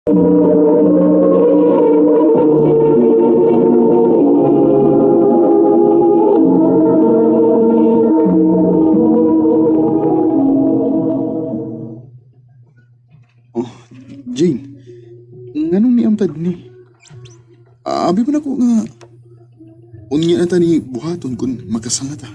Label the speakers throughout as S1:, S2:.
S1: Oh, Jane. Nganong niamtad ni? Abi pa na ko nga unya na ta ni buhaton kung makasal na ta.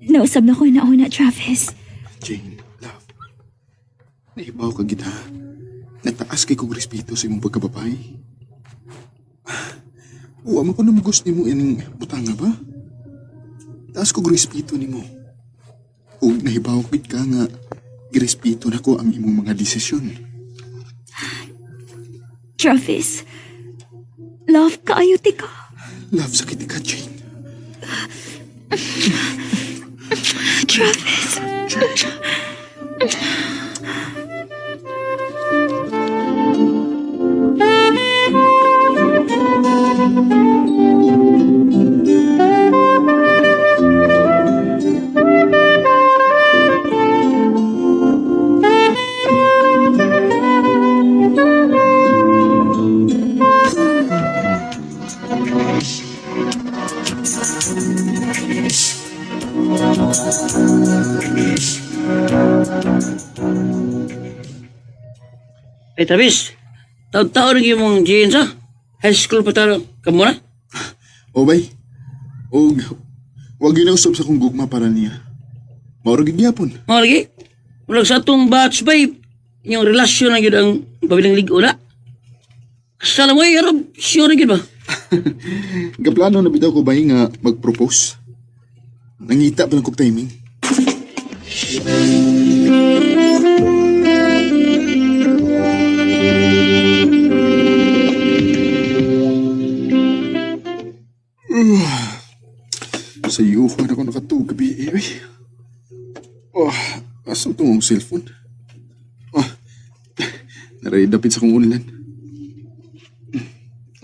S2: Nausab na ko na una, Travis.
S1: Jane, love. Naibaw ka gid ha. Nagtaas kay kog respeto sa imong pagkababae. Uwa man ko namugos nimo ining butanga ba? Taas kog respeto nimo. Ug nahibaw gid ka nga girespeto nako ang imong mga desisyon.
S2: Travis, love kaayo tika.
S1: Love sa ka, Jane.
S2: Travis.
S3: Ay, Travis, taon-taon na mong jeans, ha? High school pa tayo. Kamu na?
S1: O bay. Og wag yun ang usab sa kong gugma para niya. Mauro gid gyapon.
S3: Mga lagi. Mulag sa atong batch, bay. Inyong relasyon na yun ang pabiling ligo na. Kasala mo, eh, Rob. Sure na yun ba?
S1: Gaplano na bitaw ko bay nga mag-propose. Nangita pa lang kog timing. Sa iyo ko na ako nakatug gabi eh. Uy. Oh, asa itong akong cellphone? Oh, naray dapit sa akong unlan.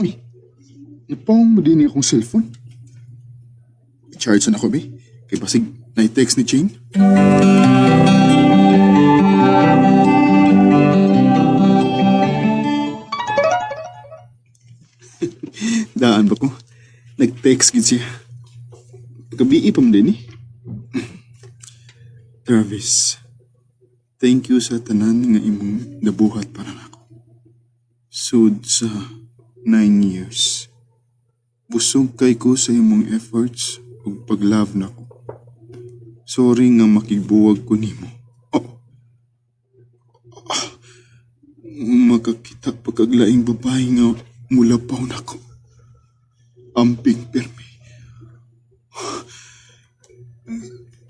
S1: Uy, napawang mo din akong cellphone. I-charge na ako, be. Kay basig na-text ni Jane. Daan ba ko? Nag-text gid siya. Gabi pa man din eh. Travis, thank you sa tanan nga imong nabuhat para nako. Sud sa 9 years. Busog kay ko sa imong efforts ug pag-love nako. Sorry nga makigbuwag ko nimo. Oh. Ah. Makakita pa kag laing babae nga mulapaw nako. Amping pirmi.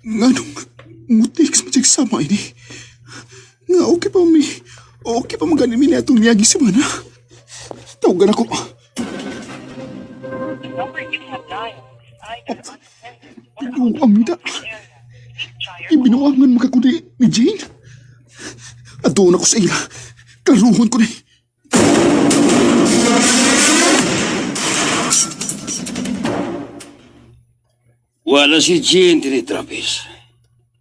S1: Nganong mutik sa sama ini. Nga okay pa mi. Okay pa maganin mi na itong niyagi si Mana. Tawagan ako. Oh, Amida. Ibinuangan makakuni ni Jane. Adoon ako sa ila. Karuhon ko ni.
S3: Wala si Jean diri, Travis.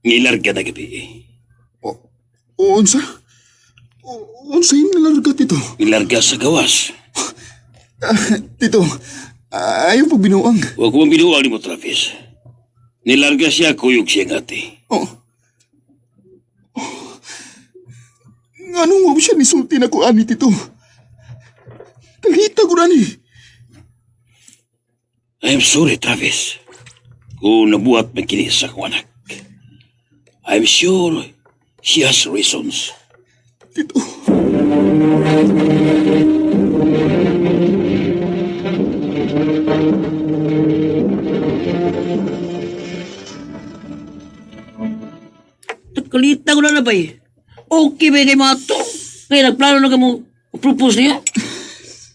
S3: Nilarga na gabi eh.
S1: O, unsa? O, unsa yung nalarga, Tito?
S3: Nilarga sa gawas.
S1: Tito, ayaw pag binuang.
S3: Huwag ko mong binuwag ni mo, Travis. Nilarga siya, kuyog siya nga ate.
S1: Oh. Oh. Nganong wa mo siya nisulti na ko ani, Tito? Kalita ko na ni.
S3: I'm sorry, Travis. Kung nabuhat man kini sa akong anak. I'm sure she has reasons.
S1: Tito.
S3: Kalita ko na na ba eh. Okay ba kay mga to? Ngayon, nagplano na ka mo propose niya?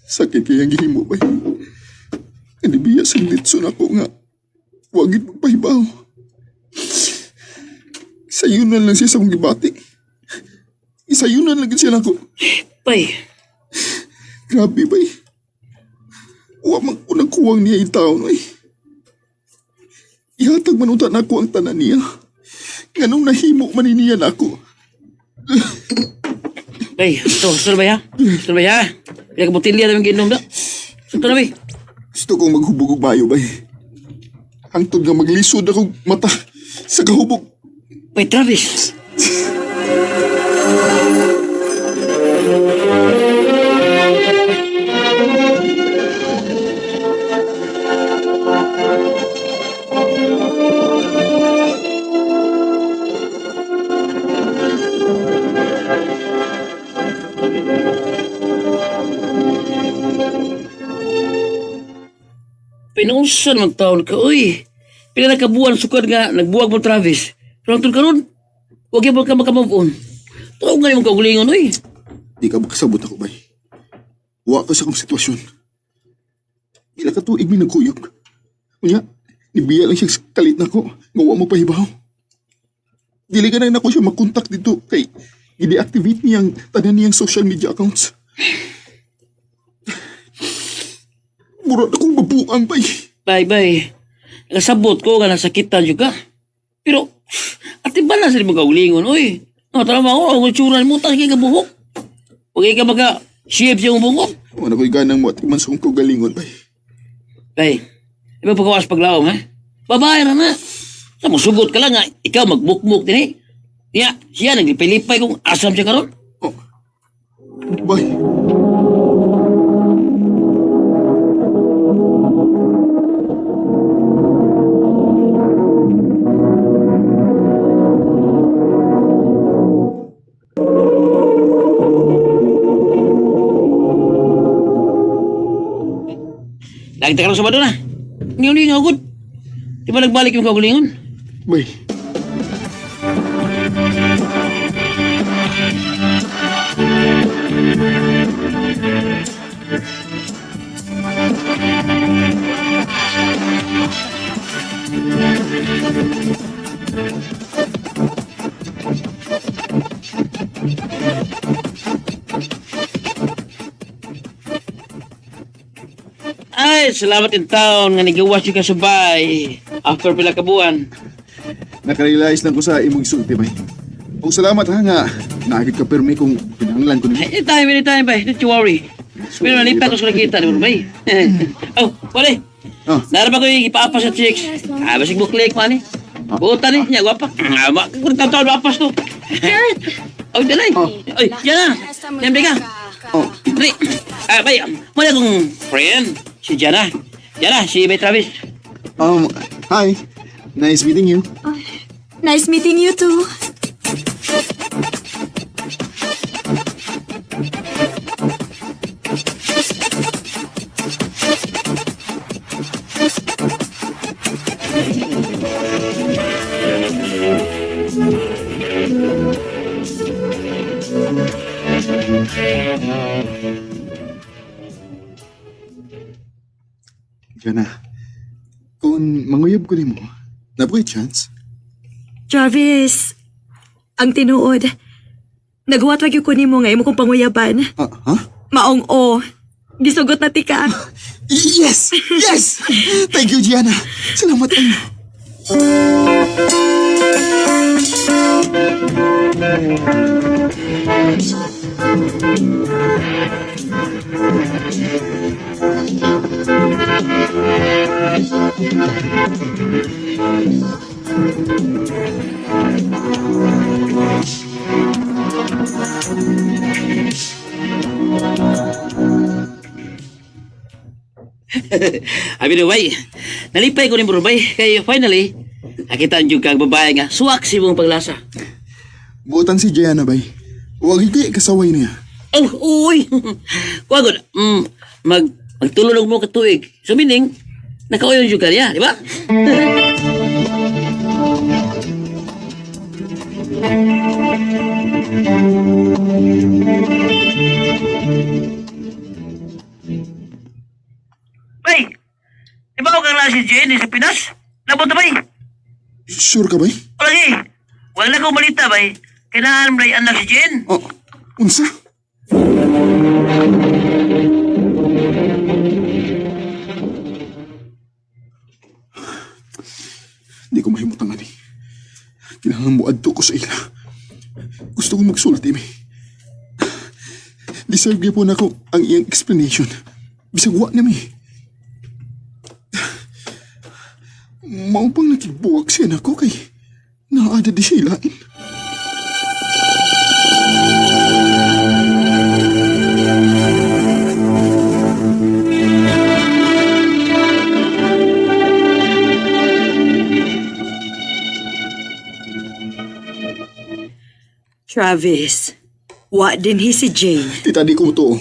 S1: Sakit kaya gihimo ba? Hindi biya sa litson ako nga. Wagit magpahibaw. Sayunan lang siya sa mong gibati. Isayunan lang siya nako.
S3: Bay,
S1: Grabe bay. Wa man ko nagkuwang niya yung tao no eh. Ihatag man unta nako ang tanan niya. Nganong nahimo man ni niya nako.
S3: Bay, Bay, ito, gusto na ba ya? Gusto na ba ya? Pila ka botilya na yung ginom na. Gusto na bay.
S1: Gusto kong maghubog og bayo, bay. Hangtod nga maglisod akong mata sa kahubog.
S3: Bay, Travis. Pinuusan man taon ka, uy. Pila na kabuan sukad nga, nagbuwag mo Travis. Pero ang karon, huwag yung ka makamove on. Tuog nga yung kaugalingon, uy.
S1: Di ka makasabot ako, bay. Wa ka sa akong sitwasyon. Ila ka tuig mi nagkuyog. Unya, nibiya lang siya sa kalit nako. Nga wa mo pahibaw. Dili ka na nako siya makontak dito kay i-deactivate niyang tanan niyang social media accounts. Mura na kong mabuang, bay.
S3: Bye, bye. Nakasabot ko nga nasakitan juga. Pero, ati ba na sila magkaulingon, uy? No, tama ko, ang itsura mo, tas kay kabuhok. Huwag ka maka shape siyang buhok.
S1: Wala ko'y ganang mo at iman sa akong kaugalingon, bay.
S3: Bay, iba pagkawas paglaom, ha? Babae na na. Sa musugot ka lang, ha? Ikaw magbukmuk din, eh. Niya, siya naglipay-lipay kung asam siya karon.
S1: Oh. Bay.
S3: Lagi ta karon sa na. Ngayon nga agad. Di ba nagbalik yung kaugalingon?
S1: Bay.
S3: Ay, salamat in town nga nigawas yung kasabay after pila ka buwan.
S1: Nakarealize lang ko sa imong sulti, bay. O salamat ha nga. Naagid ka permi kung kinahanglan ko nimo.
S3: Anytime, anytime, bay. Don't you worry. Pero nalipat ko sa nakita, di ba, bay? Oh, wala.
S1: Ah.
S3: Naraba ko yung ipaapas sa chicks. Ah, basig buklik, man eh. Buta ni, niya, gwapa. Ah, ma, kung taon apas to. Oh, dalay. Oy, yan na. Yan, ka.
S1: Oh,
S3: Dali. Ah, bay, wala kong friend. Si Jana. Jana, si Bay Travis.
S1: hi. Nice meeting you.
S2: Nice meeting you too.
S1: Jana, kung manguyab ko nimo, nabuhay chance?
S4: Jarvis, ang tinuod. Nagwat wag ko nimo nga imo kong panguyaban.
S1: Ah, ha?
S4: Maong o. Gisugot na tika.
S1: Yes! Yes! Thank you, Gianna. Salamat kayo.
S3: Abi no, bay. Nalipay ko ni bro, bay. Kay finally, nakita ang kang babae nga suwak si mong paglasa.
S1: Buotan si Gianna, bay. Huwag hindi kasaway niya.
S3: Oh, uy. Kuha gud. Mag magtulog mo katuig. So meaning, nakauyon jud ka niya, di ba? Bay, di ba kang si Jenny sa Pinas? Labot na bay.
S1: Sure ka, bay?
S3: O lagi, wala kong balita bay. Kailangan mo na anak si Jen.
S1: Oh, unsa? Hindi ko mahimutang ani. Kailangan mo adto ko sa ila. Gusto kong magsulti, may. Deserve gyapon ako ang iyang explanation. Bisag wa na mi. Mao pang nakibuwag siya nako kay naada di siya ilain.
S4: Travis, wa din hi si Jane.
S1: Tita, di ko to.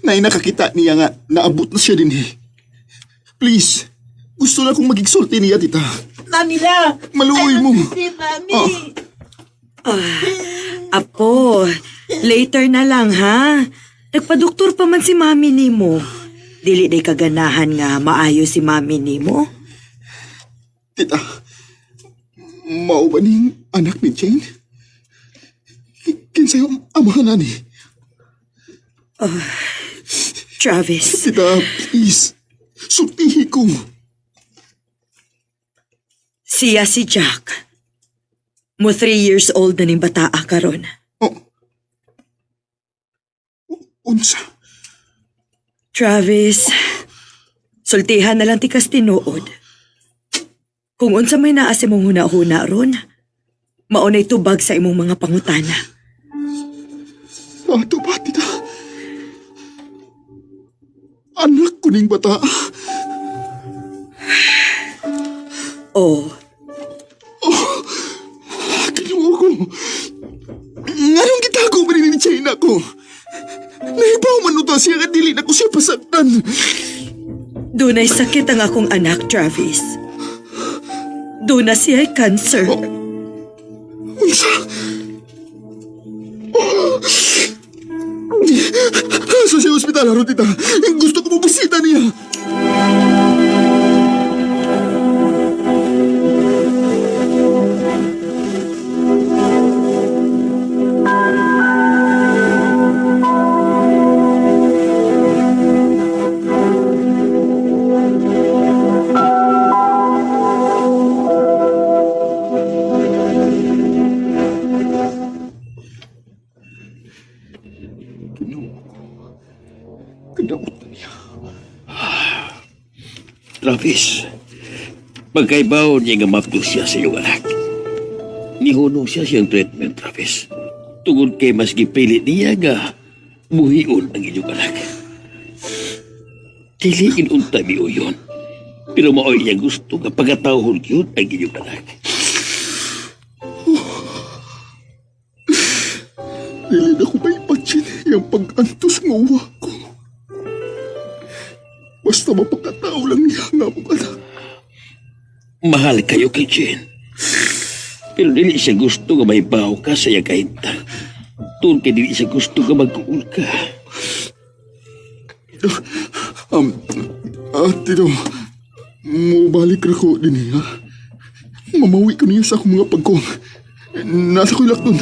S1: Nay, nakakita niya nga, naabot na siya din eh. Please, gusto na kong magigsulti niya, tita.
S5: Mami la!
S1: Maluoy mo.
S5: Si Mami!
S1: Oh.
S4: Apo, later na lang ha. Nagpadoktor pa man si mami nimo. Dili day kaganahan nga maayo si mami nimo.
S1: Tita, mao ba ning anak ni Jane? Kinsa yung amahan na ni?
S4: Travis,
S1: Tita, please, sultihi ko.
S4: siya si Jack. Mo 3 years old na ning bataa karon.
S1: Oh. Unsa?
S4: Travis, sultihan na lang tikas tinuod. Kung unsa may naa sa imong huna-huna ron, maunay tubag sa imong mga pangutana.
S1: Ato ba, tita? Anak ko ning bata.
S4: Oh,
S1: Kinuha ko. Nganong gitago pa rin ni China ko? Nahibaw man uta siya nga dili na ko siya pasaktan.
S4: Dunay sakit ang akong anak, Travis. Duna siya cancer.
S1: Unsa? Oh! Sa siya ospital, haro tita. Gusto ko mabisita niya. Kinuha ko. Kadaot na niya.
S3: Travis, pagkaibaw niya nga mapdo siya sa iyong anak. Nihunong siya siyang treatment, Travis. Tungod kay mas gipilit niya nga muhion ang inyong anak. Dili inunta mi uyon. Pero maoy niya gusto nga pagkatawhon yun ang inyong anak.
S1: Dili na ko maipatsin yung pag-antos nga uwa ko. Basta mapagkatao lang niya nga among anak.
S3: Mahal kayo kay Jane. Pero dili siya gusto nga may baw ka sa iyang kahintang. Tungod kay dili siya gusto nga magkuul ka.
S1: Tito, mubalik ra ko din ha. Mamawi ko niya sa akong mga pagkong. Nasa ko'y lakton.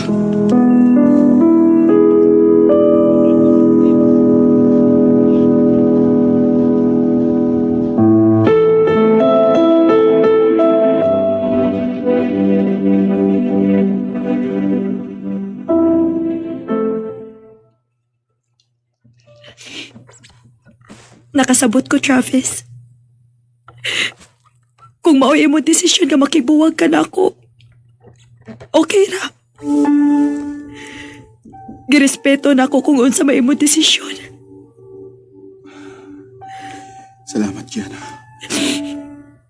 S4: Nakasabot ko, Travis. Kung maoy mo desisyon na makibuwag ka na ako, okay ra. Girespeto na ako kung unsa may imo desisyon.
S1: Salamat, Gianna.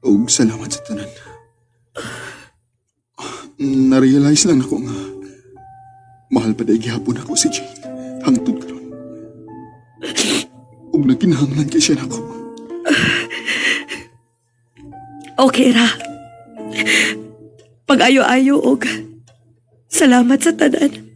S1: Og salamat sa tanan. Na-realize lang ako nga mahal pa dahil gihapon ako si Jane hangtod karon. Ug nagkinahanglan kay siya nako.
S4: Okay ra. Pag-ayo-ayo og salamat sa tanan.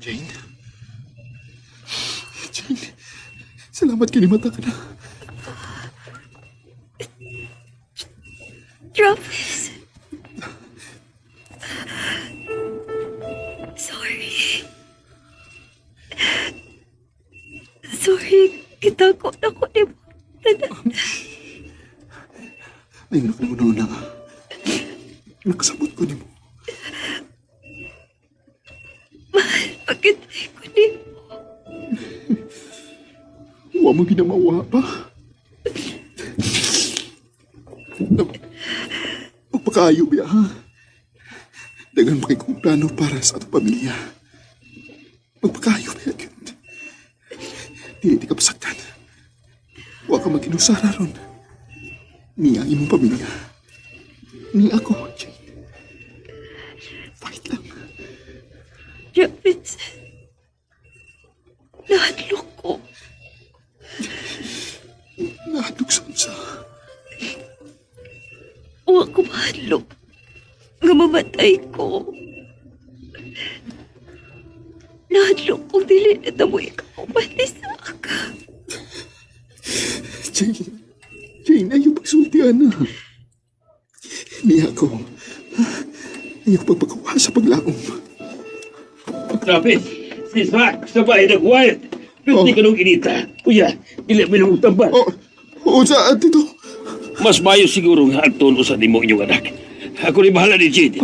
S1: Jane? Jane, salamat kinimata ka na.
S2: Travis. Sorry. Sorry, kita ko na ko ni mo. Tanan.
S1: Ayun na kung na. Nakasabot ko nimo.
S2: Bakit ko ni mo?
S1: Wa mo ginamawa pa. Magpakaayo biya, ha? Dagan pa kay kong plano para sa atong pamilya. Magpakaayo biya, gyud. Dili di ka pasaktan. Wa ka maginusara ron. Ni ang imong pamilya. Ni ako, Jane. Fight lang.
S2: Travis. Nahadlok ko.
S1: Nahadlok sa unsa.
S2: Wa ko mahadlok. Nga mamatay ko. Nahadlok kong dili na tamo ikaw pati sa aka.
S1: Jane, Jane, ayaw pagsultian na. Niya ako. Ayaw pagpagawa sa paglaom.
S3: Travis, si Zack sa bahay nag-wild. Pwede
S1: Oh.
S3: ka nung inita. Kuya, dili mo nung tambal.
S1: Oh, unsa, tito?
S3: Mas mayo siguro nga anton usa nimo inyong anak. Ako ni bahala ni Jade.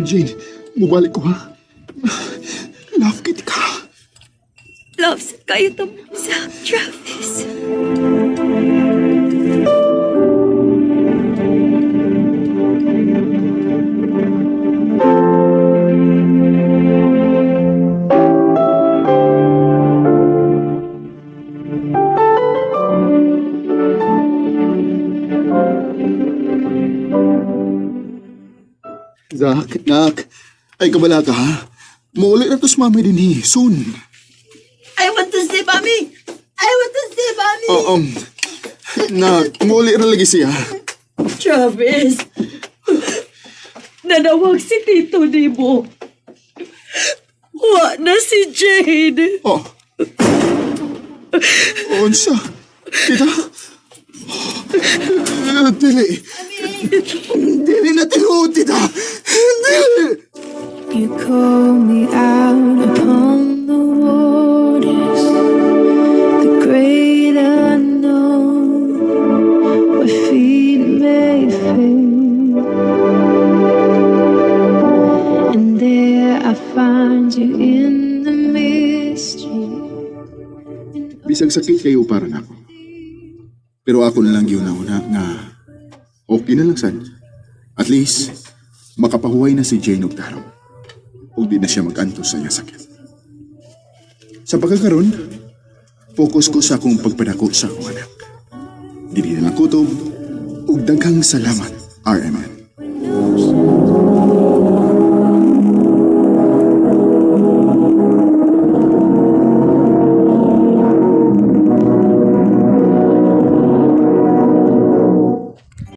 S1: Jane, mubalik ko ha. Love kit ka.
S2: Love sa kayo tamo sa Travis.
S1: Zach, nak, ay kabala ka ha. Muuli na to sa mami din eh, soon.
S5: I want to see Mommy! I want to see Mommy!
S1: Oh, nak, muuli na lagi siya.
S4: Travis! Nanawag si Tito Nemo. Wa na si Jane.
S1: Oh. Unsa? Tita? Dili. Dili na tinuod, tita. Dili.
S6: You call me out upon the waters, the great unknown, where feet may fail. And there I find you in the mystery.
S1: Bisag sakit kayo para nako. Pero ako na lang yun na nga okay na lang sad. At least, makapahuway na si Jane og tarong. Ug di na siya mag-antos sa iyang sakit. Sa pagkakaroon, focus ko sa akong pagpadako sa akong anak. Dili na lang kutob, ug daghang salamat, RMN.